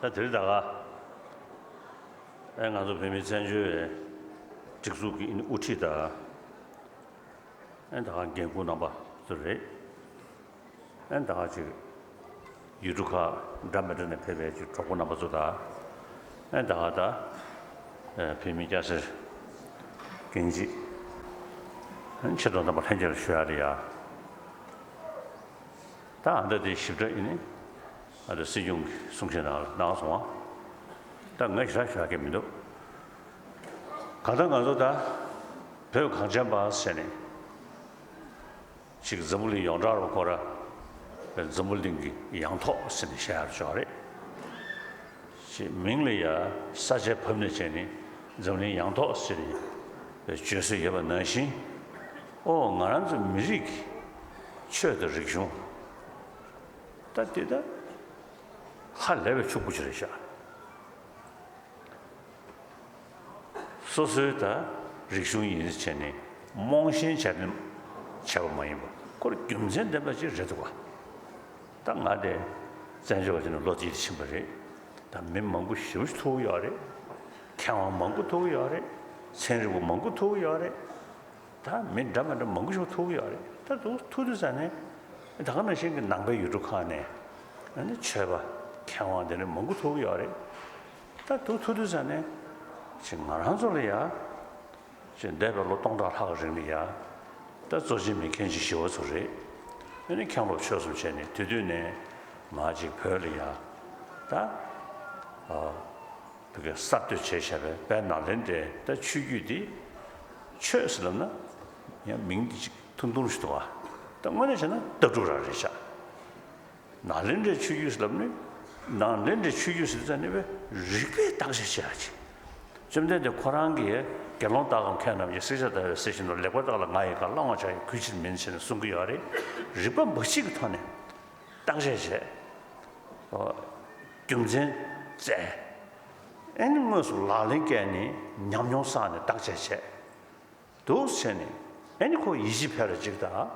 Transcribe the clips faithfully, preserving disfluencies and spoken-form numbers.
ད་དེ་རིང་ད་ག་ཨེ་ང་ཚོ་བོད་མིའི་བཙན་བྱོལ་བའི་སྒྲིག་འཛུགས་ཀྱི་དབུ་ཁྲིད་དང་ཨེ་ད་ག་འགན་འཁུར་རྣམ་པ་ཚོ་རེད། ཨེ་ད་ག་ཅིག་ཡུལ་གྲུ་ཁག་འདྲ་མི་འདྲ་ནས་ཕེབས་པའི་ཅིག་གྲོགས་པོ་རྣམ་པ་ཚོ་དང་ཨེ་ད་ག་ད་ཨེ་བོད་མི་སྐྱ་སེར་རྒན་བྱིས་ཨེ་ཆེ་མཐོ་རྣམ་པ་ལྷན་རྒྱས་ལ་ཞུ་ཡ་རེད་ཡ། ད་ཨ་མདའ་དེ་ཞིབ་ཕྲ་ཡིན་ནི་ཨ་ད་སྲིད་སྐྱོང་གི་གསུང་བཤད་ནང་ལ་གནང་སོང་བ། ད་ངས་ཞེ་དྲག་ཞུ་ཡ་གི་མི་འདུག་གང་ལྟར་ང་ཚོ་ད་བོད་གངས་ཅན་པ་ཟེར་ནས་ཅིག་འཛམ་བུ་གླིང་ཡོངས་གྲགས་ལ་ཁོ་ར་འཛམ་བུ་གླིང་གི་ཡང་ཐོག་ཟེར་ནས་བཤད་ཡ་ཆོག་རེད། ཅིག་མིང་ལ་ཡ་ས་ཆ་བབས་ནས་བྱས་ནས་འཛམ་གླིང་ཡང་ཐོག་ཟེར་ནས་བརྗོད་སྲོལ་ཡོད་པ་ནང་བཞིན། ཨོ་ང་རང་ཚོ་མི་རིགས་ཀྱི་ཆོས་དང་རིག་གཞུང་། ད་དེ་ད་ཧ་ལས་པའི་ཕྱུག་པོ་ཅིག་རེད་ཤག་སོ་སོའི་ད་རིག་གཞུང་ཡིན་ཟེར་བྱས་ནས་རྨོངས་ཞེན་བྱས་ནས་བྱས་པ་མ་ཡིན་པ་ཁོ་ར་རྒྱུ་མཚན་ལྡན་པ་ཅིག་རེད་འདུག་ག་ད་ང་དེ་བཙན་བྱོལ་བ་ཅིག་ནས་ལོ་དེ་ཕྱིན་པ་རེད། ད་མི་མང་པོ་ཞེ་པོ་ཅིག་ཐུག་གི་ཡོད་རེད། མཁས་དབང་མང་པོ་ཐུག་གི་ཡོད་རེད། ཚན་རིག་པ་མང་པོ་ཐུག་གི་ཡོད་རེད། ད་མི་འདྲ་མི་འདྲ་མང་པོ་ཞིག་ཐུག་གི་ཡོད་རེད། ད་དུ་ཐུག་དུས་ཙ་ནས་ད་ག་ནང་བཞིན་གྱི་ནང་པའི་ཡུལ་གྲུ་ཁག་ནས་ཨ་ནི་ཆོས་པ་མཁས་དབང་དེ་འདྲ་མང་པོ་ཐུག་གི་ཡོད་རེད། ད་དུ་ཐུག་དུས་ཙ་ནས་ཅིག་ང་རང་ཚོ་ལ་ཡ་ཅིག་འདས་པའི་ལོ་སྟོང་ཕྲག་ལྷག་རིང་ལ་ཡ་ད་གཙོ་ཆེ་མི་མཁན་ཆེན་ཞི་བ་འཚོ་རེད། ཨ་ནི་མཁན་སློབ་ཆོས་གསུམ་བྱས་ནས་དེ་དུས་ནས་མ་ཅིག་བོད་ལ་ཡ་ད་ཨ། བོད་སྐད་གསར་གཏོད་བྱས་བཞག་པའི་དཔལ་ནཱ་ལེནྡྲའི་ད་ཆོས་བརྒྱུད་འདི་ཆོས་ཟེར་ལབ་ན་ཡང་མིང་འདི་ཅིག་ཐུང་ཐུང་ཞིག་འདུག་ག་ད་དངོས་གནས་བྱས་ན་ལྟ་གྲུབ་རང་རེད་ཤག་ནཱ་ལེནྡྲའི་ཆོས་བརྒྱུད་ཟེར་ལབ་ནི་ནཱ་ལེནྡྲའི་ཆོས་བརྒྱུད་ཟེར་ཙ་ནི་བའི་རིགས་པས་བརྟག་དཔྱད་བྱེད་ཡ་ཅིག་བཅོམ་ལྡན་འདས་ཁོ་རང་གིས་དགེ་སློང་དག་གམ་མཁས་རྣམས་ཀྱིས་བསྲེགས་བཅད་བརྡར་བའི་གསེར་བཞིན་དུ་ལེགས་པར་བརྟགས་ལ་ང་ཡི་བཀའ་བླང་བར་བྱ་ཡི་གུས་ཕྱིར་མིན་ཟེར་ནས་གསུང་གི་ཡོད་རེད། རིགས་པ་འབའ་ཞིག་གི་ཐོག་ནས་བརྟག་དཔྱད་བྱས། རྒྱུ་མཚན་བཙལ། ཨེ་ནི་དངོས་སུ་ལག་ལེན་བཀལ་ནས་ཉམས་མྱོང་བསགས་ནས་བརྟག་དཔྱད་བྱས། འདུག་བྱས་ནས་ཨེ་ནི་ཁོ་ཡིད་ཆེས་འཕེར་བ་ཅིག་དང་།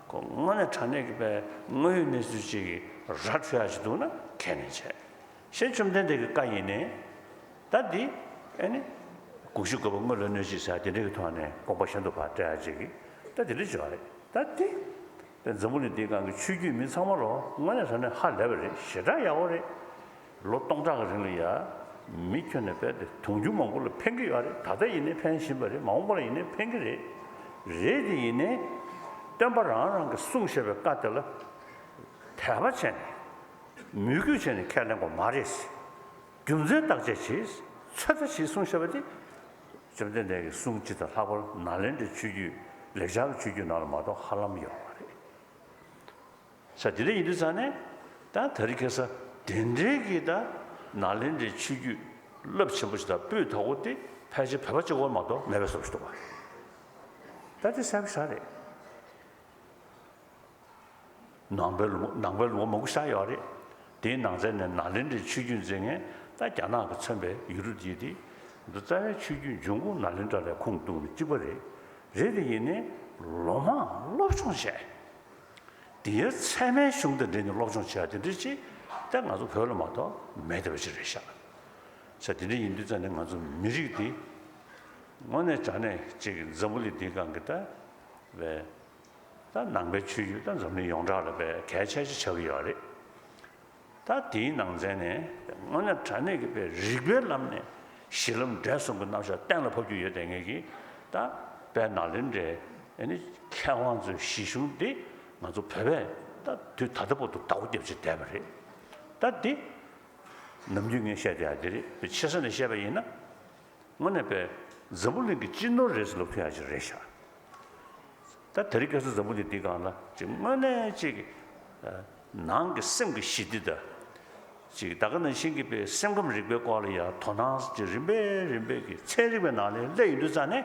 ཁོ་དངོས་གནས་དྲང་གནས་ཀྱི་པའི་དངོས་ཡོད་གནས་ཚུལ་ཅིག་གི་ར་འཕྲོད་ཡ་ཅིག་འདུག་ན་ཁས་ལེན་བྱས། ཞེས་བཅོམ་ལྡན་འདས་ཀྱི་བཀའ་ཡིན་ནའི། ད་འདི་ཨེ་ནི་དགུག་གཞི་དགུ་པ་དངོས་ལ་གནོད་བྱེད་ཟེར་དེ་འདྲ་གི་ཐོག་ནས་དགོངས་པ་གཞན་དུ་ཕར་བཀྲལ་ཡ་ཅིག་གི་ད་དེ་འདྲ་བྱས་པ་རེད། ད་འདི། དེ་འཛམ་བུ་གླིང་འདིའི་སྒང་གི་ཆོས་བརྒྱུད་མི་ཚང་མ་ལོ་དངོས་གནས་དྲང་གནས་ཧ་ལས་པ་རེད། ཞེ་དྲག་ཡག་པོ་རེད། ལོ་སྟོང་ཕྲག་གི་རིང་ལ་ཡ། མི་ཁྱོན་ནས་རྦད་དེ་དུང་ཕྱུར་མང་པོ་ལ་ཕན་གྱི་ཡོད་རེད། ད་ལྟ་ཡིན་ནའི་ཕན་བཞིན་པ་རེད། མ་འོངས་པ་ལ་ཡིན་ནའི་ཕན་གྱི་རེད། རེད་དེ་ཡིན་ནའི། སྟོན་པ་རང་རང་གིས་གསུངས་བཞག་པའི་བཀའ་དེ་ལ། དད་པ་བྱས་ནས། མོས་གུས་བྱས་ནས་ཁས་ལེན་དགོས་མ་རེད། རྒྱུ་མཚན་བརྟག་དཔྱད་བྱེད། ཚོད་ལྟ་བྱེད་གསུངས་བཞག་པ་དེ། བཅོམ་ལྡན་འདས་ཀྱི་གསུང་སྤྱི་དང་ལྷག་པར་ནཱ་ལེནྡྲའི་ཆོས་བརྒྱུད་ལེགས་སྦྱར་གྱི་ཆོས་བརྒྱུད་ནང་ལ་མ་གཏོགས་ཧ་ལམ་ཡོད་མ་རེད། ས་དེ་འདྲ་ཡིན་དུས་ཙང་ནས་ད་དེ་རིང་ཁ་སང་དེ་འདྲའི་གི་ད་ནཱ་ལེནྡྲའི་ཆོས་བརྒྱུད་རླབས་ཆེན་པོ་ཞིག་དང་སྤུས་དག་པོ་དེ་ཕལ་ཆེར་བོད་པ་གཅིག་པོ་མ་གཏོགས་མེད་པའི་བཟོ་ཞིག་འདུག་པ། ད་དེ་གསལ་པོ་ཞེ་དྲག་རེད། ནང་པའི་ལུང་ནང་པའི་ལུང་པ་མང་པོ་ཞིག་ཡོད་རེད། དེའི་ནང་ཚན་ནས་ནཱ་ལེནྡྲའི་ཆོས་བརྒྱུད་འཛིན་མཁན་ད་རྒྱ་ནག་གིས་མཚོན་པའི་ཡུལ་གྲུ་དེ་དེ་འདི་རྩ་བའི་ཆོས་བརྒྱུད་འབྱུང་ཁུངས་ནཱ་ལེནྡྲ་ལ་ཁུངས་གཏུགས་ནས་གཅིག་པ་རེད། རེད་དེ་ཡིན་ནའི་ལོ་མང་སློབ་སྦྱོང་བྱས། དེའི་ཚད་མའི་གཞུང་དང་འབྲེལ་ནས་སློབ་སྦྱོང་བྱས་པ་དེ་འདྲ་ཅིག་ད་ང་ཚོ་བོད་ལ་མ་གཏོགས་མེད་བསྡད་པ་ཅིག་རེད་ཤག་ས་དེ་འདྲ་ཡིན་དུས་ཙང་ནས་ང་ཚོ་མི་རིགས་འདི་དངོས་གནས་དྲང་གནས་ཅིག་འཛམ་བུ་གླིང་འདིའི་སྒང་གི་ད་བའི་ད་ནང་པའི་ཆོས་བརྒྱུད་ད་འཛམ་གླིང་ཡོངས་གྲགས་ལ་བའི་གལ་ཆེ་ཤོས་ཆགས་ཀྱི་ཡོད་རེད། ད་དེའི་ནང་ཚན་ནས་དངོས་གནས་དྲང་གནས་ཀྱི་བའི་རིགས་པའི་ལམ་ནས་གཞི་ལམ་འབྲས་གསུམ་གྱི་རྣམ་གཞག་གཏན་ལ་ཕབ་རྒྱུ་ཡོད་བསྡད་མཁན་གྱི་ད་དཔལ་ནཱ་ལེནྡྲའི་ཨ་ནི་མཁས་དབང་ཚོའི་གཞི་གཞུང་འདི་ང་ཚོ་བོད་པས་ད་དུས་ད་ལྟ་བར་དུ་བདག་པོ་རྒྱབ་བྱས་བསྡད་པ་རེད། ད་འདི་ནམ་རྒྱུན་ངས་བཤད་བསྡད་ཡ་འདི་རེད། ཆེ་ས་ནས་བཤད་པ་ཡིན་ན། དངོས་གནས་པའི་འཛམ་བུ་གླིང་གི་སྤྱི་ནོར་རེད་ཟེར་ལབ་ཐུབ་ཡ་ཅིག་རེད་ཤག་ད་དེ་རིང་ཁ་སང་འཛམ་བུ་གླིང་འདི་སྒང་ལ་ཅིག་དངོས་གནས་ཅིག་ནང་གི་སེམས་ཀྱི་ཞི་བདེ་དང་། ཅིག་ད་ག་ནང་བཞིན་གྱི་པའི་སེམས་ཁམས་རིག་པའི་སྐོར་ལ་ཡང་དོ་སྣང་ཅིག་རིམ་པས་རིམ་པས་ཀྱི་ཚན་རིག་པའི་ནང་ལ་སླེབས་ཡོང་དུས་ཙང་ནས།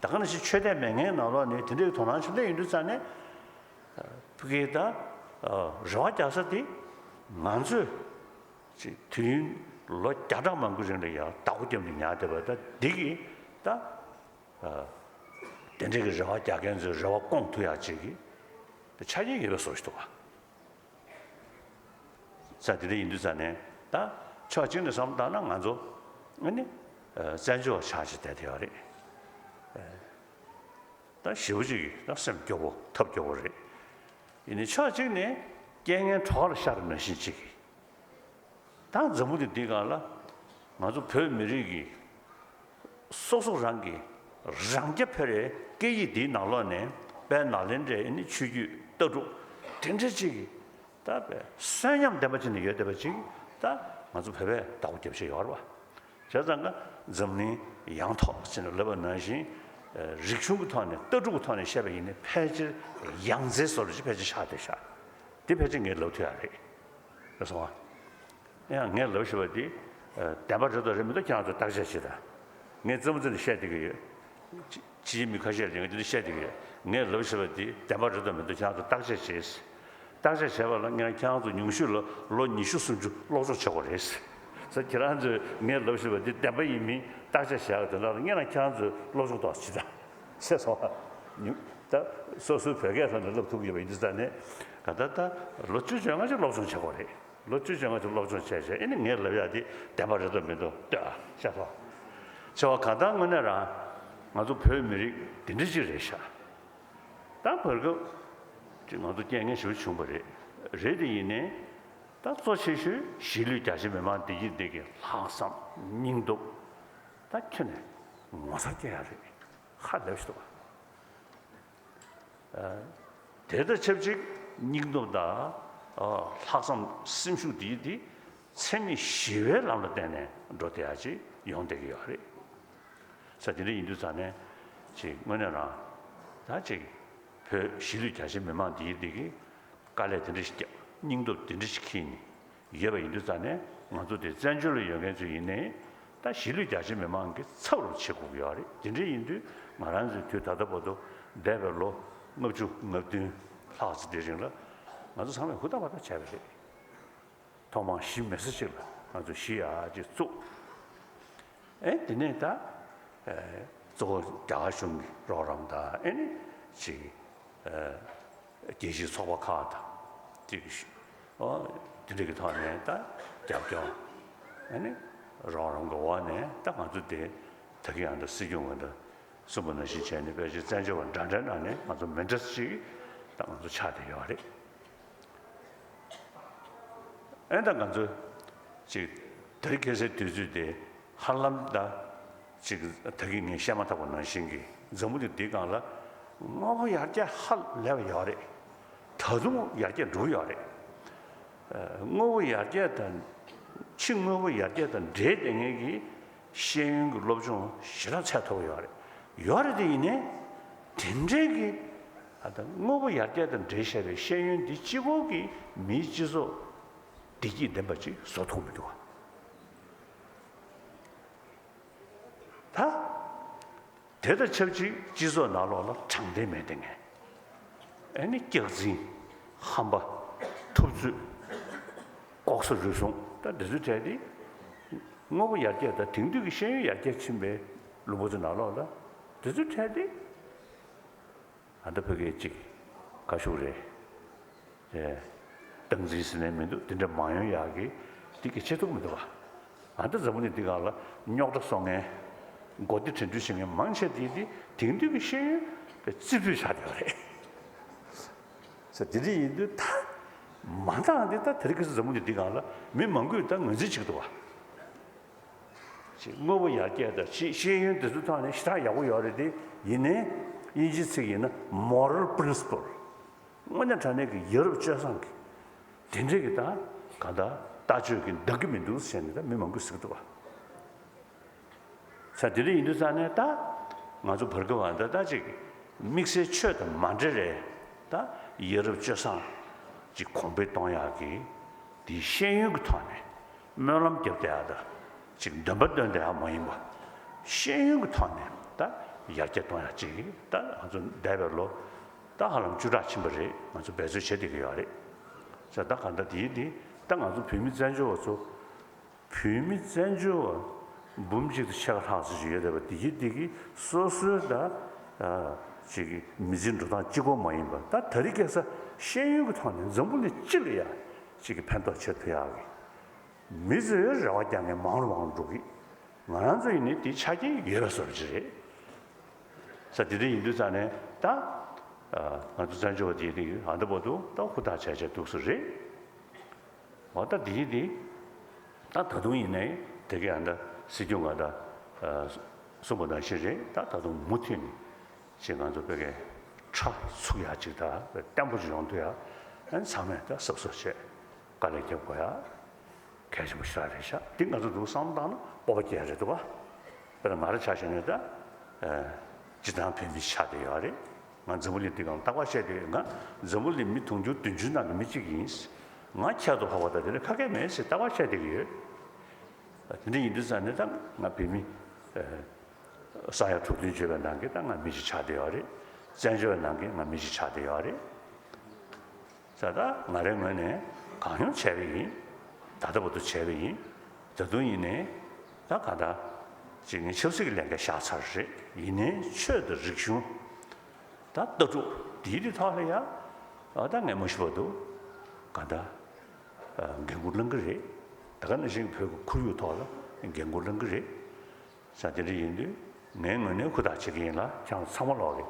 ད་ག་ནང་བཞིན་ཆོས་དད་མེད་མཁན་ནང་ལོགས་ནས་དེ་འདྲའི་དོ་སྣང་ཅིག་སླེབས་ཡོང་དུས་ཙང་ནས། ཕ་གིའི་ད་རེ་བ་རྒྱག་ས་དེ་ང་ཚོས། ཅིག་དུས་ཡུན་ལོ་བརྒྱ་ཕྲག་མང་པོའི་རིང་ལ་ཡང་བདག་པོ་རྒྱབ་ནས་ཉར་བསྡད་པ་ད་འདི་གིས་ད་ཨ་དེ་འདྲའི་གི་རེ་བ་རྒྱག་མཁན་ཚོའི་རེ་བ་སྐོང་ཐུབ་ཡག་ཅིག་གི་ད་ཆ་རྐྱེན་ཡོད་པའི་བཟོ་ཞིག་འདུག་ག་ས་དེ་འདྲ་ཡིན་དུས་ཙང་ནས་ད་ ཕྱོགས་གཅིག་ནས་བསམ་བློ་བཏང་ན་ང་ཚོ་ཨ་ནི་བཙན་བྱོལ་བ་ཆགས་བྱས་བསྡད་བསྡད་ཡོད་རེད། ད་ཞེ་པོ་ཅིག་ད་སེམས་སྐྱོ་པོ་ཐབས་སྐྱོ་པོ་རེད། ཡིན་ནའི་ཕྱོགས་གཅིག་ནས་རྐྱེན་ངན་གྲོགས་ལ་ཤར་ནང་བཞིན་ཅིག་ད་འཛམ་བུ་གླིང་འདིའི་སྒང་ལ་ང་ཚོ་བོད་མི་རིགས་ཀྱི་སོ་སོ་རང་གི་རང་རྐྱ་འཕེར་བའི་སྐད་ཡིག་འདིའི་ནང་ལོགས་ནས་དཔལ་ནཱ་ལེནྡྲའི་ཨ་ནི་ཆོས་བརྒྱུད་ལྟ་གྲུབ་དེ་འདྲ་ཅིག་གི་ད་དཔེ་གསོན་ཉམས་ལྡན་པ་ཅིག་ནས་ཡོད་བསྡད་པ་ཅིག་ད་ང་ཚོ་བོད་པས་བདག་པོ་རྒྱབ་བྱས་ཡོད་རེད་པ། བྱས་ཙང་ཀ་འཛམ་གླིང་ཡངས་ཐོག་ཅེས་ནས་ལབ་པ་ནང་བཞིན། ཨ། རིག་གཞུང་གི་ཐོག་ནས་ལྟ་གྲུབ་ཀྱི་ཐོག་ནས་བཤད་པ་ཡིན་ན་ཕལ་ཆེར་ཡང་རྩེ་བཟོ་འདྲ་ཅིག་ཕལ་ཆེར་ཆགས་བསྡད་ཤག་འདི་ཕལ་ཆེར་ངས་ལབ་ཐུབ་ཡག་རེད། རེད་སོང་ཨ། ཡང་ངས་ལབ་བཞིན་པ་འདི། ཨ། བདེན་པ་རེད་དང་རེད་མི་འདུག་ཁྱེད་རང་ཚོས་བརྟག་དཔྱད་བྱེད་དང་། ངས་རྩེད་མོ་རྩེ་ནས་བཤད་བསྡད་ཀྱི་ཡོད། ཕྱི་ཕྱི་ཕྱི་མི་ཁ་ཤས་ལ་ངས་འདི་འདྲ་བཤད་བསྡད་ཀྱི་ཡོད། ངས་ལབ་བཞིན་པ་འདི་བདེན་པ་རེད་དང་མི་འདུག་ཁྱེད་རང་ཚོས་བརྟག་དཔྱད་བྱེད། བརྟག་དཔྱད་བྱས་པ་ལ་ངས་ཁྱེད་རང་ཚོ་ཉུང་ཤོས་ལ་ལོ་ཉི་ཤུ་སུམ་ཅུ་སློབ་སྦྱོང་བྱེད་དགོས་རེད་ཟེར། ཁྱེད་རང་ཚོས་ངས་ལབ་བཞིན་པ་འདི་བདེན་པ་ཡིན་མིན་བརྟག་དཔྱད་བྱེད་ཡག་དོན་དག་ལ་སྔོན་ལ་ཁྱེད་རང་ཚོས་སློབ་སྦྱོང་ཏོག་ཙམ་བྱེད་དང་ཟེར་སོང་བ། ད་སོ་སོའི་བོད་སྐད་ཐོག་ནས་ལབ་ཐུབ་ཀྱི་ཡོད་པ་ཡིན་དུས་ཙང་ནས་ག་ད་ལྟ་ལོ་བཅུ་བཅོ་ལྔ་ཅིག་སློབ་སྦྱོང་བྱེད་དགོས་རེད། ལོ་བཅུ་བཅོ་ལྔ་ཅིག་སློབ་སྦྱོང་བྱས་བྱས་ཨེ་ནི་ངས་ལབ་ཡག་འདི་བདེན་པ་རེད་དང་མི་འདུག་ལྟོས་ཨ་ཤ་ཐོག་ཆེ་བ་གང་ལྟར་དངོས་གནས་རང་ང་ཚོ་བོད་མི་རིགས་འདི་འདྲ་ཅིག་རེད་ཤག་ད་བར་སྐབས་ཅིག་ང་ཚོ་རྐྱེན་ངན་ཞེ་པོ་བྱུང་བ་རེད། རེད་དེ་ཡིན་ནའི་ད་གཙོ་ཆེ་ཤོས་གཞིས་ལུས་རྒྱ་ཆེ་མི་མང་བདེ་སྐྱིད་འདི་གི་ལྷག་བསམ་སྙིང་སྟོབས་ད་ཁྱོན་ནས་ངོ་མཚར་སྐྱེ་ཡག་རེད། ཧ་ལས་པ་ཞིག་འདུག་བ། ཨ། དེ་དང་ཆབས་ཅིག་སྙིང་སྟོབས་དང་། ཨ། ལྷག་བསམ་སེམས་ཤུགས་འདི་འདི་འཚེ་མེད་ཞི་བའི་ལམ་ལ་བརྟེན་ནས་འགྲོ་བསྡད་ཡག་ཅིག་ཡོང་བསྡད་ཀྱི་ཡོད་རེད། ས་དེ་འདྲ་ཡིན་དུས་ཙང་ནས་ཅིག་དངོས་གནས་རང་ད་ཅིག་བོད་གཞིས་ལུས་རྒྱ་ཆེ་མི་མང་འདིའི་འདི་གི་དཀའ་ལས་དེ་འདྲ་ཞིག་བརྒྱབ། སྙིང་སྟོབས་དེ་འདྲ་ཞིག་འཁྱེར་ནས་ཡོད་པ་ཡིན་དུས་ཙང་ནས་ང་ཚོ་དེ་བཙན་བྱོལ་ལ་ཡོད་མཁན་ཚོ་ཡིན་ནའི་ད་གཞིས་ལུས་རྒྱ་ཆེ་མི་མང་གི་ཚབ་རུ་བྱེད་དགོས་ཀྱི་ཡོད་རེད། དེ་འདྲ་ཡིན་དུས་ང་རང་ཚོའི་དུས་ད་ལྟ་བར་དུ་འདས་པའི་ལོ་ལྔ་བཅུ་ང་བདུན་ལྷག་ཙམ་དེ་རིང་ལ་ང་ཚོ་ཚང་མས་ཧུར་ཐག་བ་ཐག་བྱས་པ་རེད། ཐོག་མར་གཞིས་མེད་ས་ཞིག་ལ་ང་ཚོ་གཞིས་ཡག་ཅིག་བཙུགས། ཨེ་དེ་ནས་ད་ཨེ་གཙོ་བོ་རྒྱ་གར་གཞུང་གི་རོགས་རམ་དང་ཨེ་ནི་ཅིག་ཨེ་རྒྱལ་སྤྱིའི་ཚོགས་པ་ཁག་དང་ཅིག་ཨོ་དེ་འདྲ་གི་ཐོག་ནས་ད་རྒྱབ་སྐྱོར་ཨེ་ནི་རོགས་རམ་གི་འོག་ནས་ད་ང་ཚོ་དེ་ད་གིན་ཡང་ད་སྲིད་སྐྱོང་ངོ་ད་གསུངས་པ་ནང་བཞིན་བྱས་ནས་ཕལ་ཆེར་བཙན་བྱོལ་བ་འདྲ་འདྲའི་ནང་ནས་ང་ཚོ་མི་འདྲ་ཅིག་ད་ང་ཚོ་ཆགས་བསྡད་ཡོད་རེད། ཨེ་ད་ང་ཚོ་ཅིག་དེ་རིང་ཁ་སང་དུས་ཚོད་དེ་ཧ་ལམ་ད་ཅིག་ད་གིན་ངས་བཤད་མ་ཐག་པ་ནང་བཞིན་གྱི་འཛམ་བུ་གླིང་འདིའི་སྒང་ལ་དངོས་པོ་ཡར་རྒྱས་ཧ་ལས་པ་ཡོད་རེད། ད་དུང་ཡར་རྒྱས་འགྲོ་གི་ཡོད་རེད། ཨ། དངོས་པོ་ཡར་རྒྱས་དང་ཕྱི་དངོས་པོ་ཡར་རྒྱས་དང་འབྲེལ་བསྡད་མཁན་གྱི་ཤེས་ཡོན་གྱི་སློབ་སྦྱོང་ཞེ་དྲག་ཚད་མཐོ་པོ་ཡོད་རེད། ཡོད་རེད་དེ་ཡིན་ནའི་དེ་འདྲའི་གི་ཨ་ད་དངོས་པོ་ཡར་རྒྱས་དང་འབྲེལ་བཞག་པའི་ཤེས་ཡོན་འདི་གཅིག་པོ་གིས་མིའི་སྤྱི་ཚོགས་བདེ་སྐྱིད་ལྡན་པ་ཅིག་བཟོ་ཐུབ་མི་འདུག་བ། ད་དེ་དང་ཆབས་ཅིག་སྤྱི་ཚོགས་ནང་ལོགས་ལ་དྲང་བདེན་མེད་དེ་ངས་ཨ་ནི་སྐྱག་རྫུན། ཧམ་པ། ཐུབ་ཚོད། ལྐོག་ཟ་རུལ་སུངས། ད་འདི་ཚོའི་གྲས་དེ་དངོས་པོ་ཡར་རྒྱས་དང་དེང་དུས་ཀྱི་ཤེས་ཡོན་ཡར་རྒྱས་ཕྱིན་པའི་ལུང་པ་ཚོའི་ནང་ལོགས་ལ་འདི་ཚོའི་གྲས་དེ། ཨ་ད་ཕ་གིའི་གཅིག་ཁ་ཤུགས་རེད། ཨེ། སྟངས་འཛིན་ཟེར་ནས་མི་འདུག་དེ་འདྲ་མ་ཡོང་ཡག་གི་དེ་གི་ཆེ་ཐུག་མི་འདུག་བ། ཨ་ད་འཛམ་བུ་གླིང་འདི་སྒང་ལ་རྙོག་དྲ་བཟོ་མཁན། མགོ་བདེ་དྲན་འཕྲུལ་བྱེད་མཁན་མང་ཆེ་དེ་དེ་དེང་དུས་ཀྱི་ཤེས་ཡོན་དེ་རྩིས་སྤྲོད་བྱ་དེ་བ་རེད། ས་དེ་འདྲ་ཡིན་དུས་ད་མ་འདང་དེ་ད་དེ་རིང་ཁ་སང་འཛམ་བུ་གླིང་འདི་སྒང་ལ་མི་མང་པོས་ད་ངོས་འཛིན་བྱེད་ཀྱི་འདུག་བ། ཅིག་དངོས་པོ་ཡར་རྒྱས་དང་ཅིག་ཤེས་ཡོན་དེ་ཚོའི་ཐོག་ནས་ཞེ་དྲག་ཡག་པོ་ཡོད་རེད་དེ། ཡིན་ནའི་དབྱིན་ཇིའི་ཚིག་ཡིན་ན་moral principle། དངོས་གནས་དྲང་གནས་ཀྱི་ཡ་རབས་སྤྱོད་བཟང་གི་དེ་འདྲས་ཀྱི་ད་ག་ད་ལྟ་སྤྱོད་ཀྱི་འདང་གི་མི་འདུག་ཟེར་ནས་ད་མི་མང་པོས་ཟེར་གི་འདུག་བ། ས་དེ་འདྲ་ཡིན་དུས་ཙང་ནས་ད་ང་ཚོ་བར་སྐབས་བ་ད་ད་ཅིག་དམིགས་བསལ་ཆོས་དང་མ་འབྲེལ་རེད། ད་ཡ་རབས་སྤྱོད་བཟང་ཅིག་གོང་འཕེལ་གཏོང་ཡག་གི་དེ་ཤེས་ཡོན་གྱི་ཐོག་ནས། སྨོན་ལམ་རྒྱབ་བསྡད་ཡག་དང་ཅིག་འདོན་པ་འདོན་བསྡད་ཡག་མ་ཡིན་པ། ཤེས་ཡོན་གྱི་ཐོག་ནས་ད་ཡར་རྒྱས་གཏོང་ཡག་ཅིག་ད་ང་ཚོ་འདས་པའི་ལོ་ད་ཧ་ལམ་བཅུ་ཕྲག་ཕྱིན་པ་རེད། ང་ཚོ་འབད་རྩོལ་བྱེད་བསྡད་ཀྱི་ཡོད་རེད། ས་ད་ག་ད་དེའི་དེ་ད་ང་ཚོ་བོད་མི་བཙན་བྱོལ་བ་ཚོ། བོད་མི་བཙན་བྱོལ་བ་འབུམ་གཅིག་དང་ཕྱེད་ཀ་ལྷག་ཙམ་ཞིག་ཡོད་བསྡད་པ་དེ་གི་དེ་གི་སོ་སོའི་ད་ཅིག་གི་མི་ཚེའི་འགྲོ་སྟངས་གཅིག་པོ་མ་ཡིན་པ། ད་དེ་རིང་ཁ་སང་ཤེས་ཡོན་གྱི་ཐོག་ནས་འཛམ་བུ་གླིང་སྤྱི་ལ་ཡ་ཅིག་གི་ཕན་ཐོགས་བྱེད་ཐུབ་ཡག་གི་ མི་ཚོས་རེ་བ་རྒྱག་མཁན་མང་རུ་མང་རུ་འགྲོ་གི། ང་རང་ཚོ་ཡིན་ནའི་དེའི་ཆ་རྐྱེན་ཡོད་པའི་བཟོ་འདྲ་ཅིག་རེད། ས་དེ་འདྲ་ཡིན་དུས་ཙང་ནས་ད། ཨ། ང་ཚོ་བཙན་བྱོལ་བ་དེ་ཡིན་དུས་ཨ་འདི་བར་དུ་ད་ཧུར་ཐག་བྱས་བྱས་འདུག་སེ་རེད། འོ་ད་དེ་ཡིན་དེ། ད་ད་དུང་ཡིན་ནའི་དེ་གའི་ཨ་འདི་སྲིད་སྐྱོང་ག་ད། ཨ། གསུངས་པ་ནང་བཞིན་རེད། ད་ད་དུང་མུ་མཐུད་ནས་ཅིག་ང་ཚོ་བོད་སྐད་ཁྲ་ཚུགས་ཡག་ཅིག་ད་བརྟན་པོ་ཅིག་ཡོང་ཐུབ་ཡག་ཨ་ནི་ཚང་མས་ད་གཟབ་གཟབ་བྱས་དཀའ་ལས་རྒྱབ་དགོས་ཡག་གལ་ཆེན་པོ་ཞེ་དྲག་རེད་ཤག་འདི་ང་ཚོ་འདུག་བསམ་བློ་བཏང་ན་སྤོབས་པ་སྐྱེ་ཡག་རེད་འདུག་ག་དཔེར་ན་ང་རང་ཆ་བཞག་ན་ད། ཨ། སྤྱིར་བཏང་བོད་མི་ཆགས་བསྡད་ཡོད་རེད། ང་འཛམ་བུ་གླིང་འདི་སྒང་ལ་རྟག་པར་བཤད་བསྡད་ཡོད། ང་འཛམ་བུ་གླིང་མི་དུང་ཕྱུར་བདུན་ཅུ་ནང་གི་མི་གཅིག་ཡིན། ང་ཁྱད་དུ་འཕགས་པ་དང་དེ་འདྲ་ཁ་སྐད་མེད་ཟེར་རྟག་པར་བཤད་བསྡད་ཀྱི་ཡོད། དེ་འདྲ་ཡིན་དུས་ཙང་ནས་ད་ང་བོད་མི། ཨ། ས་ཡ་དྲུག་བདུན་བརྗེས་པའི་ནང་གི་ད་ང་མི་གཅིག་ཆགས་བསྡད་ཡོད་རེད། བཙན་བྱོལ་བའི་ནང་གི་ང་མི་གཅིག་ཆགས་བསྡད་ཡོད་རེད། ས་ད་ང་རའི་ངོས་ནས་གང་ཡོང་བྱས་པ་ཡིན། ད་ལྟ་བར་དུ་བྱས་པ་ཡིན། ད་དུང་ཡིན་ནའི་ད་གང་ལྟར་ཅིག་ངས་ཆབ་སྲིད་ཀྱི་ལས་འགན་བཞག་ཚར་རེད། ཡིན་ནའི་ཆོས་དང་རིག་གཞུང་། ད་ལྟ་གྲུབ་འདིའི་རིགས་ཐོག་ལ་ཡ། ཨ། ད་ངས་མ་ཞུ་བར་དུ་གང་ལྟར། ཨ། འགན་འཁུར་བླང་གི་རེད། ད་ག་ནང་བཞིན་བོད་ཀྱི་ཁོར་ཡུག་ཐོག་ལ་འགན་འཁུར་བླང་གི་རེད། ས་དེ་འདྲ་ཡིན་དུས་ངའི་ངོས་ནས་ཧུར་ཐག་བྱེད་ཀྱི་ཡིན་ལ། ཁྱེད་རང་ཚང་མ་ལོག་གི།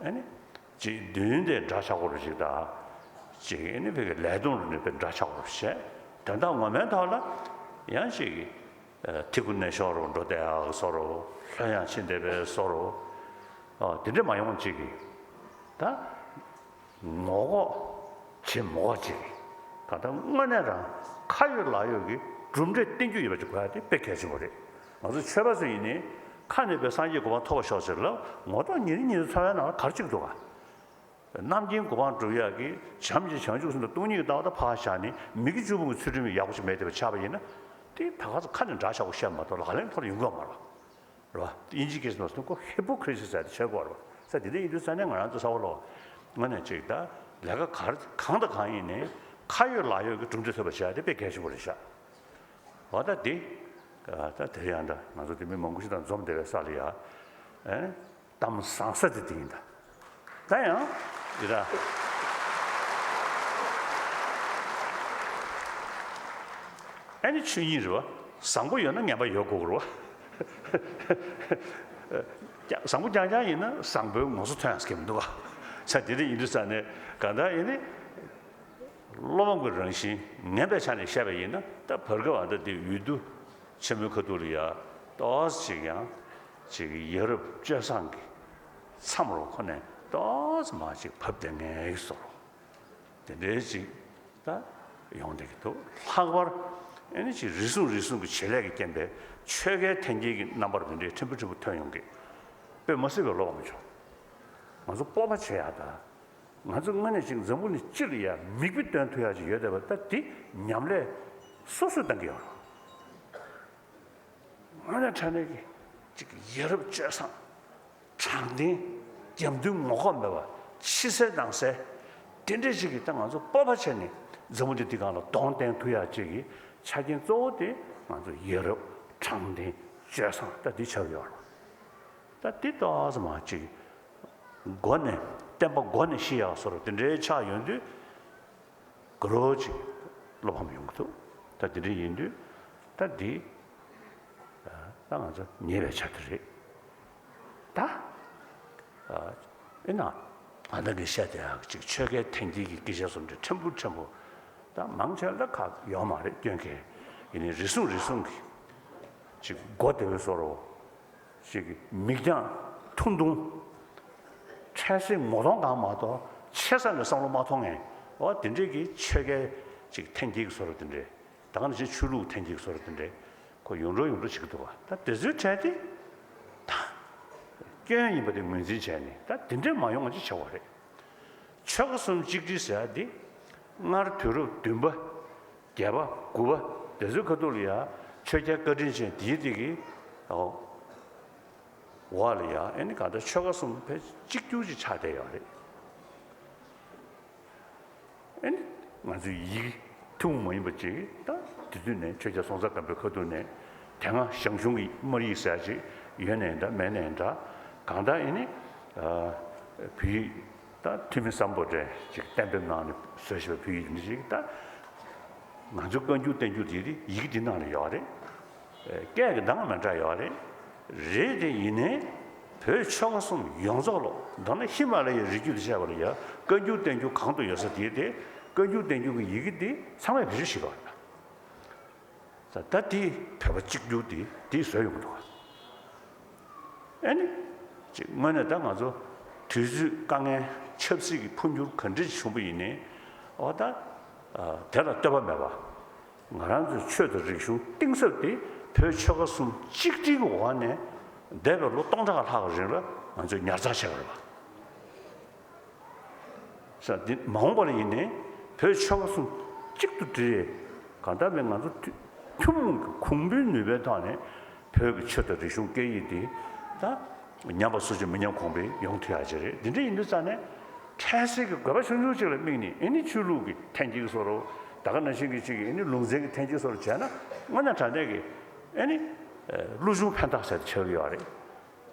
ཨ་ནི་ཅིག་མདུན་དེ་འདྲ་ཆགས་དགོས་རེད་ཅིག་ད། ཅིག་ཨ་ནི་བོད་ཀྱི་ལས་དོན་རུ་ནས་དཔེ་འདྲ་ཆགས་དགོས་རེད་བཤད། དོན་དག་ངོ་མའི་ཐོག་ལ་ཡང་ཅིག་ཨ། ཐི་གུ་ནས་ཤོར་རོ་འགྲོ་བསྡད་ཡག་བཟོ་རོ། ལྷོད་ཡངས་ཕྱིན་བསྡད་པའི་བཟོ་རོ། ཨ། དེ་འདྲ་མ་ཡོང་ཅིག་གི་ད། ངོ་ལྐོག་བྱེད་མ་དགོས་ཅིག་གི་ད་ལྟ་དངོས་གནས་རང་ཁ་ཡོད་ལག་ཡོད་ཀྱི་གྲུབ་འབྲས་བསྟན་རྒྱུ་ཡོད་པ་ཅིག་དགོས་ཡ་དེ་དཔེ་གལ་ཆེན་པོ་རེད། ང་ཚོ་ཆོས་པ་ཚོ་ཡིན་ནའི་ཁ་ནས་དཔེ་སངས་རྒྱས་གོ་འཕང་ཐོབ་པ་ཤོག་ཟེར་ལབ། ངོ་ཐོག་ཉིན་རེ་ཉིན་རེ་འཚོ་བའི་ནང་ལ་ག་རེ་བྱེད་ཀྱི་འདུག་ག་རྣམ་མཁྱེན་གོ་འཕང་སྒྲུབ་ཡག་གི་བྱམས་ཀྱི་བྱང་ཆུབ་སེམས་དང་སྟོང་ཉིད་ཀྱི་ལྟ་བ་ད་ཕར་བཞག་ནས་མི་དགེ་བཅུ་སྤོང་གི་ཚུལ་ཁྲིམས་ཡག་པོ་ཞིག་མེད་བསྡད་པ་ཆགས་པ་ཡིན་ན། དེ་ད་ག་ཚོད་ཁ་ནས་འདྲ་ཆགས་པོ་བཤད་མ་གཏོགས་ལག་ལེན་ཐོག་ལ་ཡོང་གི་ཡོད་མ་རེད་པ། རེད་པ། དབྱིན་ཇིའི་སྐད་ཆ་ནང་ཁོ་ཧི་པོ་ཀི་རི་སི་ཟེར་དེ་བྱེད་དགོས་རེད་པ། ས་དེ་འདྲ་ཡིན་དུས་ས་ནས་ང་རང་ཚོ་ས་བ་ལོ། དངོས་གནས་ཅིག་ད་ལས་ཀ་ག་རེ་གང་དང་གང་ཡིན་ནའི་ཁ་ཡོད་ལག་ཡོད་ཀྱི་གྲུབ་འབྲས་ཐོབ་པ་བྱེད་ཡག་དེ་དཔེ་གལ་ཆེན་པོ་རེད་ཤག་འོ་ད་དེ། ད་དེ་ཡང་འདྲ་ང་ཚོ་དེ་མི་མང་པོ་ཞིག་དང་འཛོམས་བསྡད་པའི་ས་ལ་ཡ། ཨེ། གཏམ་བཟང་ས་དེ་དེ་ཡིན་ད། ད་ཡང་འདི་ད། ཨེ་ནི་ཆོས་ཉིད་རེད་པ། བཟང་པོ་ཡོད་ན་ངན་པ་ཡོད་དགོས་རེད་པ། བཟང་པོ་རྐྱང་རྐྱང་ཡིན་ན་བཟང་པོའི་ངོ་སོ་ཐོན་ཡག་གི་མི་འདུག་ག་ས་དེ་འདྲ་ཡིན་དུས་ས་ནས་གང་ལྟར་ཡིན་ནི། བློ་ཕམ་གྱི་རང་བཞིན་ངན་པའི་ཆ་ནས་བཤད་པ་ཡིན་ན། ད་བར་སྐབས་ཨ་ད་དེ་འོས་བསྡུ་ཆེན་མོའི་ཁ་ཐུག་ལ་ཡ་ཏོག་ཙམ་ཅིག་ཡང་ཅིག་ཡ་རབས་སྤྱོད་བཟང་གི་མཚམས་རུ་ཁོ་ནས་ཏོག་ཙམ་མར་ཅིག་བབས་བསྡད་མཁན་ཡིན་བཟོ་འདྲ། དེ་འདྲའི་ཅིག་ད་ཡོང་བསྡད་ཀྱི་འདུག་ལྷག་པར་ཨེ་ནི་ཅིག་རེ་ཟུང་རེ་ཟུང་གི་བྱེད་ལས་ཀྱི་རྐྱེན་པས་ཆོལ་ཁའི་འཐེན་འཁྱེར་གྱི་རྣམ་པ་རུ་དེ་འདྲའི་ཕྲན་བུ་ཕྲན་བུ་ཐོན་ཡོང་གི། དཔེ་མ་སྲིད་པའི་བློ་ཕམ་བྱུང་། ང་ཚོ་སྤོབས་པ་བྱེད་ཡག་ད། ང་ཚོ་དངོས་གནས་ཅིག་འཛམ་བུ་གླིང་སྤྱི་ལ་ཡ་མིག་དཔེ་སྟོན་ཐུབ་ཡག་ཅིག་ཡོད་བསྡད་པ་ད་དེ་ཉམས་ལས་སོ་སོས་གཏང་གི་ཡོད་རེད། དངོས་གནས་དྲང་གནས་ཀྱི་ཅིག་ཡ་རབས་སྤྱོད་བཟང་། དྲང་བདེན། རྒྱབ་མདུན་ངོ་ལྐོག་མེད་པ། ཕྱི་གསལ་ནང་གསལ། དེ་འདྲས་ཅིག་གིས་ད་ང་ཚོ་སྤོབས་པ་བྱས་ནས་འཛམ་བུ་གླིང་འདི་སྒང་ལ་གདོང་བསྟན་ཐུབ་ཡག་ཅིག་གི་ཆ་རྐྱེན་གཙོ་བོ་དེ་ང་ཚོ་ཡ་རབས། དྲང་བདེན། སྤྱོད་བཟང་ད་འདི་ཆགས་ཡོད་རེད། ད་འདི་ཏོག་ཙམ་མར་ཅིག་མགོ་ནས་བསྟན་པ་མགོ་ནས་ཤི་ཡག་བཟོ་འདྲ་དེ་འདྲའི་ཆགས་ཡོང་དུས་དགའ་རབ་ཅིག་བློ་ཕམ་ཡོང་གི་འདུག་ད་དེ་འདྲ་ཡིན་དུས་ད་འདི་ད་ང་ཚོ་ཉེས་པའི་ཆ་དེ་རེད། ད་ཨེ་ན་ང་ད་གིན་བཤད་བསྡད་ཡག་ཅིག་ཆོལ་ཁའི་འཐེན་འཁྱེར་གྱི་སྐད་ཆ་བཟོ་འདྲ་ཕྲན་བུ་ཕྲན་བུ་ད་མང་ཆེ་ལ་ཁག་ཡོད་མ་རེད། སྐྱོན་གལ་ཡིན་ནའི་རེ་ཟུང་རེ་ཟུང་གི་ཅིག་མགོ་བདེ་བོའི་བཟོ་འདྲ། ཅིག་མིག་རྒྱང་ཐུང་ཐུང་། འཕྲལ་སེལ་ངོ་གདོང་གང་མ་གཏོགས་ཆེ་ས་ནས་བསམ་བློ་མ་ཐོངས་ངས། འོ་དེ་འདྲས་ཀྱི་ཆོལ་ཁའི་ཅིག་འཐེན་འཁྱེར་གྱི་བཟོ་འདྲ་དེ་འདྲས། ད་ག་ནང་བཞིན་ཆོས་ལུགས་འཐེན་འཁྱེར་གྱི་བཟོ་འདྲ་དེ་འདྲས་ཁོ་ཡོང་འགྲོ་ཡོང་འགྲོ་བྱེད་ཀྱི་འདུག་བ། ད་དེ་ཚོའི་གྲས་དེ་ད་སྐྱོན་ཡིན་པ་དེ་ངོས་འཛིན་བྱས་ནས་ད་དེ་འདྲས་མ་ཡོང་བ་ཅིག་བྱ་བ་རེད། ཆོལ་ཁ་གསུམ་གཅིག་སྒྲིལ་ཟེར་ཡ་དེ་སྔར་དུས་རབས་བདུན་པ། བརྒྱད་པ་དགུ་པ་དེ་ཚོའི་ཁ་ཐུག་ལ་ཡ་ཆོས་རྒྱལ་བཀའ་དྲིན་ཅན་དེའི་དེ་གི་འོག་ལ་ཡ་ཨེ་ནི་གང་ལྟར་ཆོལ་ཁ་གསུམ་ཕལ་གཅིག་གྱུར་ཅིག་ཆགས་བསྡད་ཡོད་རེད། ཨེ་ནི་ང་ཚོའི་ཡིག་ཐུན་མོང་མ་ཡིན་པ་ཅིག་ད་དེ་དུས་ནས་ཆོས་རྒྱལ་སྲོང་བཙན་སྒམ་པོའི་ཁ་ཐུག་ནས་དེ་སྔ་ཞང་ཞུང་གི་སྨར་ཡིག་ཟེར་ཡ་ཅིག་ཡོད་ནའི་འདྲ་མེད་ནའི་འདྲ་གང་ལྟར་ཨེ་ནི་བོད་ཡིག་ད་ཐུ་མི་སམ་བྷོ་ཊ་ཅིག་གཏན་འབེབས་གནང་ནས་བཟོས་བཞག་པའི་བོད་ཡིག་འདི་ཅིག་ད་ ང་ཚོའི་བཀའ་འགྱུར་བསྟན་འགྱུར་དེ་ཡི་གེ་འདི་ནང་ལ་ཡོད་རེད། སྐད་ཀྱི་གདངས་མི་འདྲ་ཡོད་རེད། རེད་དེ་ཡིན་ནའི་བོད་ཆོལ་ཁ་གསུམ་ཡོངས་རྫོགས་ལོ། མདོར་ན་ཧི་མ་ལ་ཡའི་རི་རྒྱུད་དུ་བཤད་པ་ལ་ཡ་བཀའ་འགྱུར་བསྟན་འགྱུར་གང་དུ་ཡོད་ས་དེ་དེ་བཀའ་འགྱུར་བསྟན་འགྱུར་གྱི་ཡི་གེ་འདི་ཚང་མས་བེད་སྤྱོད་བྱེད་དགོས་རེད། ད་ད་དེ་བོད་པ་གཅིག་གྱུར་དེ་དེ་བཟོས་ཡོང་གི་འདུག་ཨེ་ནི། ཅིག་དངོས་གནས་ད་ང་ཚོ་དུས་ཚོད་དཀའ་ངལ་ཆབ་སྲིད་ཀྱི་འཕོ་འགྱུར་ག་འདྲ་ཞིག་བྱུང་པ་ཡིན་ནའི་འོ་ད། དེ་ལ་ལྟོས་པ་མེད་པ། ང་རང་ཚོའི་ཆོས་དང་རིག་གཞུང་གཏིང་ཟབ་དེ་བོད་ཆོལ་ཁ་གསུམ་གཅིག་སྒྲིལ་གྱི་འོག་ནས་འདས་པའི་ལོ་སྟོང་ཕྲག་ལྷག་གི་རིང་ལ་ང་ཚོས་ཉར་ཚགས་བྱས་པ་རེད་པ། ས་འདི་མ་འོངས་པ་ལ་ཡིན་ནའི་བོད་ཆོལ་ཁ་གསུམ་གཅིག་ཏུ་སྒྲིལ། གང་ལྟར་མིན་ང་ཚོ་ཐུ་ཐུན་མོང་གི་གོང་བུའི་ནུས་པའི་ཐོག་ནས་བོད་ཀྱི་ཆོས་དང་རིག་གཞུང་སྐད་ཡིག་འདི་ད་ཉམས་པ་སོར་ཆུད་མི་ཉམས་གོང་འཕེལ་ཡོང་ཐུབ་ཡག་ཅིག་རེད། འདི་འདྲ་ཡིན་དུས་ཙང་ནས་འཕྲལ་སེལ་གྱི་དགོས་པ་ཆུང་ཆུང་ཅིག་ལ་དམིགས་ནས་ཨེ་ནི་ཆོས་ལུགས་ཀྱི་འཐེན་འཁྱེར་བཟོ་རོགས། ད་ག་ནང་བཞིན་གྱི་ཅིག་གིས་ཨེ་ནི་ལུང་ཚན་གྱི་འཐེན་འཁྱེར་བཟོ་རོགས་བྱས་ན་དངོས་གནས་དྲང་གནས་ཀྱི་ཨེ་ནི་ལུགས་འབྱུང་ཕན་བཏགས་ཟེར་དེ་ཆགས་ཀྱི་ཡོད་རེད།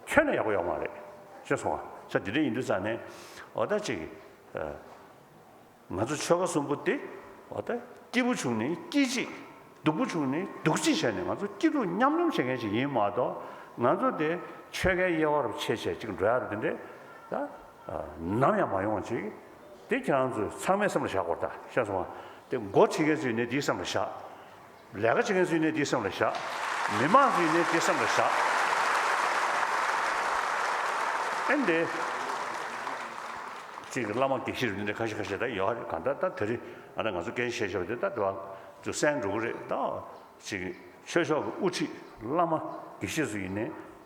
ཁྱོན་ནས་ཡག་པོ་ཡོད་མ་རེད། ཤེས་སོང་ང་། ས་འདི་འདྲ་ཡིན་དུས་ཙང་ནས་འོ་ད་ཅིག་གིས། ང་ཚོ་ཆོལ་ཁ་གསུམ་པོ་དེ་འོ་ད་སྐྱིད་པོ་བྱུང་ནས་སྐྱིད་ཅིག་སྡུག་པོ་བྱུང་ནས་སྡུག་ཅིག་བྱས་ནས་ང་ཚོ་སྐྱིད་སྡུག་མཉམ་མྱོང་བྱེད་མཁན་ཞིག་ཡིན་མ་གཏོགས་ང་ཚོ་དེ་ཆོལ་ཁའི་དབྱེ་བ་རུ་ཕྱེ་བྱས་ཅིག་འགྲོ་ཡ་རུ་དེ་འདྲས་ད་ནམ་ཡང་མ་ཡོང་བ་ཅིག་དེ་ཁྱེད་རང་ཚོས་ཚང་མས་སེམས་ལ་བཞག་དགོས་རེད་ད། ཤེས་སོང་ང་། དེ་འགོ་ཁྲིད་མཁན་ཚོས་ནས་དེའི་སེམས་ལ་བཞག་ལས་ཀ་བྱེད་མཁན་ཚོས་ནས་དེའི་སེམས་ལ་བཞག་མི་མང་ཚོས་ནས་དེའི་སེམས་ལ་བཞག་ཨེ་འདི། ཅིག་བླ་མ་དགེ་བཤེས་རུ་འདི་འདྲ་ཁ་ཤས་ཁ་ཤས་ད་ཡོད་རེད། གང་ལྟར་ད་དེ་རིང་ཨ་ད་ང་ཚོ་སྐད་ཆ་བཤད་ཤོར་དེ་ད་དུ་བ་ཚོ་གསན་འགྲོ་གི་རེད་ད། ཅིག་ཆོས་ཕྱོགས་ཀྱི་དབུ་ཁྲིད་བླ་མ་དགེ་བཤེས་ཚོ་ཡིན་ནའི་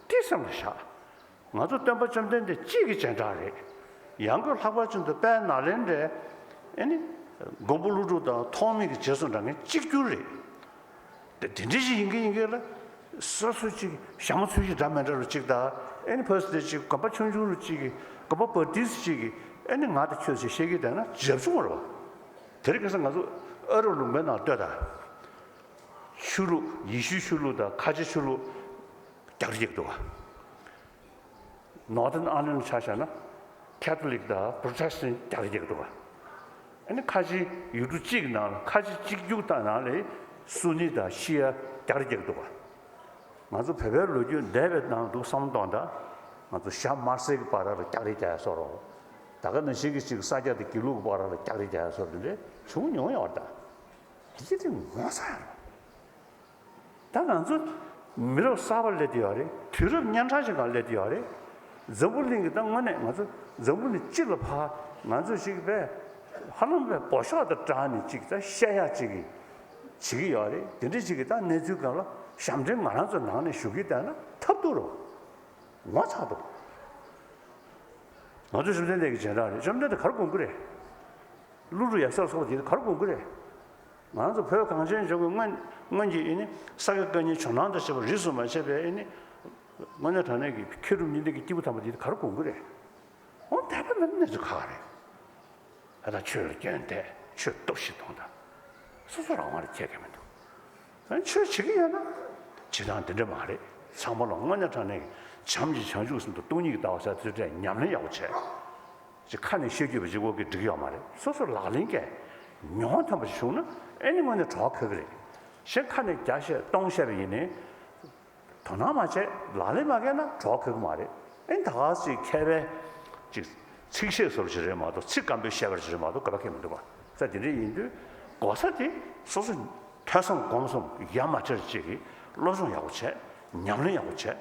དེ་སེམས་ལ་བཞག་ང་ཚོ་སྟོན་པ་བཅོམ་ལྡན་འདས་གཅིག་གི་རྗེས་འབྲང་རེད། ཡང་སྒོས་ལྷག་པར་ཅན་དུ་དཔལ་ནཱ་ལེནྡྲའི་ཨེ་ནི་མགོན་པོ་ཀླུ་སྒྲུབ་དང་ཐོགས་མེད་ཀྱི་རྗེས་སུ་འབྲང་མཁན་གཅིག་གྱུར་རེད། དེ་དེ་འདྲ་ཞིག་ཡིན་གི་ཡིན་གི་ལ། སོ་སོ་གཅིག་ཞྭ་མོ་ཚུལ་བཞིན་འདྲ་མི་འདྲ་རུ་གཅིག་དང་ཨེ་ནི་ཕ་སི་དེ་གཅིག་དགོན་པ་ཆུང་ཆུང་རུ་གཅིག་གི་དགོན་པ་བ་ཏི་སི་གཅིག་གི་ཨེ་ནི་ང་དང་ཁྱོད་ཅེས་བཤད་གི་བསྡད་ན་རྒྱབ་ཆུང་བ་རེད་བ། དེ་རིང་ཁ་སང་ང་ཚོ་ཨ་རབ་ལུང་པའི་ནང་ལྟོས་དང་། ཆོས་ལུགས་ཡེ་ཤུའི་ཆོས་ལུགས་དང་ཁ་ཆེ་ཆོས་ལུགས་རྒྱག་རེས་བྱེད་ཀྱི་འདུག་བ། Northern Ireland་ཆ་བཞག་ན་Catholic་དང་Protestant་རྒྱག་རེས་བྱེད་ཀྱི་འདུག་བ། ཨ་ནི་ཁ་ཆེ་ཡུལ་གྲུ་གཅིག་གི་ནང་ལ་ཁ་ཆེ་གཅིག་གྱུར་དང་ནང་ལས་སུ་ནི་དང་ཤི་ཡ་རྒྱག་རེས་བྱེད་ཀྱི་འདུག་བ། ང་ཚོ་བོད་པའི་ལོ་རྒྱུས་འདས་པའི་ནང་དུ་བསམ་བློ་གཏོང་དང་། ང་ཚོ་ཞྭ་དམར་སེར་གྱི་བར་ལ་རྒྱག་རེས་རྒྱག་ཡ་བཟོ་རོགས། ད་ག་ནང་བཞིན་གྱི་ཅིག་ས་སྐྱ་དང་དགེ་ལུགས་ཀྱི་བར་ལ་རྒྱག་རེས་རྒྱག་ཡ་བཟོ་རོགས་དེ་འདྲ་བྱུང་མྱོང་ཡོད་རེད་ད། དེ་དེ་ངོ་ཚ་ཡ་རེད། ད་ང་ཚོ་མི་རབས་གསར་པ་སླེབས་བསྡད་ཡོད་རེད། དུས་རབས་སྙན་གྲགས་ཅིག་སྒང་སླེབས་བསྡད་ཡོད་རེད། འཛམ་བུ་གླིང་གི་ད་དངོས་གནས་ང་ཚོ་འཛམ་བུ་གླིང་སྤྱི་ལ་ཕར་ང་ཚོ་ཅིག་པས་ཧ་ལམ་པས་འབོ་ཤོག་དང་སྦྲགས་ནས་ཅིག་ད་བཤད་ཡག་ཅིག་གི་བྱེད་ཀྱི་ཡོད་རེད། དེ་འདྲ་ཅིག་གི་ད་གནས་ཚུལ་སྒང་ལ་ཞབས་འདྲེན་ང་རང་ཚོ་ནང་ནས་ཞུ་གི་བསྡད་ན་ཐབས་སྡུག་རེད། ངོ་ཚ་འདུག་ང་ཚོ་བཅོམ་ལྡན་འདས་ཀྱི་རྗེས་འབྲང་རེད། བཅོམ་ལྡན་འདས་ག་རེ་དགོངས་ཀྱི་རེད། ཀླུ་སྒྲུབ་ཡབ་སྲས་སོགས་དེ་ག་རེ་དགོངས་ཀྱི་རེད། ང་ཚོ་བོད་གངས་ཅན་ལྗོངས་ཀྱི་སྔོན་སྔོན་གྱི་ཨེ་ནི་ས་དགེ་བཀའ་རྙིང་ཇོ་ནང་དང་བཅས་པ་རིས་སུ་མ་ཆད་པའི་ཨེ་ནི་དངོས་གནས་དྲང་གནས་ཀྱི་མཁས་གྲུབ་གཉིས་ལྡན་གྱི་སྐྱེས་བུ་དམ་པ་དེ་ག་རེ་དགོངས་ཀྱི་རེད། འོ་འདས་པ་མེད་གནས་ཚུལ་ཁག་རེད། ད་ལྟ་ཆོས་ལ་སྐྱོན་འདེབས། ཆོས་སྟོབས་ཤིག་གཏོང་དང་། སོ་སོ་རང་དབང་ལ་ཁྱད་ཀྱང་མི་འདུག་ཨ་ནི་ཆོས་བྱེད་ཀྱི་ཡོད་ན་བྱེད་སྟངས་འདི་འདྲ་མ་རེད། ཚང་མ་ལ་དངོས་གནས་དྲང་གནས་ཀྱི་བྱམས་ཀྱི་བྱང་ཆུབ་སེམས་དང་སྟོང་ཉིད་ཀྱི་ལྟ་བ་ཟེར་དེ་འདྲས་ཉམས་ལེན་ཡག་པོ་བྱས། ཅིག་ཁ་ནས་བཤད་རྒྱུ་བ་ཅིག་འོག་གི་འགྲིག་ཡོད་མ་རེད། སོ་སོ་ལག་ལེན་གྱི་མྱོང་ཐོན་པ་ཞིག་བྱུང་ན་ཨེ་ནི་དངོས་གནས་གྲོགས་ཁེགས་ཀྱི་རེད། གཞན་ཁ་ནས་བརྒྱ་བཤད་སྟོང་བཤད་པ་ཡིན་ནའི། དོ་སྣང་མ་བྱས་ལག་ལེན་མ་བཀལ་ན་གྲོགས་ཁེགས་ཀྱི་མ་རེད། ཨེ་ད་ག་ཅིག་མཁས་པའི་ཅིག་ཚིག་བཤད་བཟོ་འདྲ་ཅིག་རེད་མ་གཏོགས་ཚིག་སྐམ་པོ་བཤད་པ་ཅིག་རེད་མ་གཏོགས་དགོས་པ་གང་ཡང་མི་འདུག་པ། ས་དེ་འདྲ་ཡིན་དུས་གོ་ས་དེ་སོ་སོ་ཐོས་བསམ་སྒོམ་གསུམ་ཡ་མ་བྲལ་ཅིག་གིས་སློབ་སྦྱོང་ཡག་པོ་བྱས། ཉམས་ལེན་ཡག་པོ་བྱས།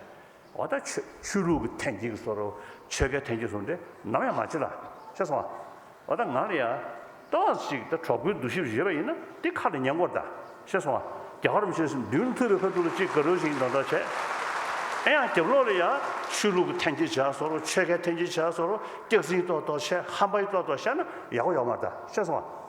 འོ་ད་ཆོས་ཆོས་ལུགས་ཀྱི་འཐེན་འཁྱེར་བཟོ་འདྲ་ཆོལ་ཁའི་འཐེན་འཁྱེར་བཟོ་འདྲ་ནམ་ཡང་མ་བྱེད་ལ། ཤེས་སོང་ང་། འོ་ད་ང་ལ་ཡ་ཏོག་ཙམ་ཅིག་ད་གྲོགས་པོའི་འདུ་ཤེས་ཡོད་པ་ཡིན་ན་དེ་ཁ་ལ་ཉན་དགོས་རེད་ད། ཤེས་སོང་ང་། རྒྱ་གར་མི་ཤེས་སུ་མདུན་ཐུག་པའི་ཁ་ཐུག་ལ་ཅིག་དགའ་རོགས་ཤིག་འདོན་ཐག་བྱས། ཨེ་ཡང་རྒྱབ་ལོགས་ལ་ཡ་ཆོས་ལུགས་ཀྱི་འཐེན་འཁྱེར་བྱས་བཟོ་འདྲ་ཆོལ་ཁའི་འཐེན་འཁྱེར་བྱས་བཟོ་འདྲ་སྐྱག་རྫུན་ཏོག་ཏོག་བཤད་ཧམ་པ་ཡི་ཏོག་ཏོག་བཤད་ན་ཡག་པོ་ཡོད་མ་རེད་ད། ཤེས་སོང་ང་།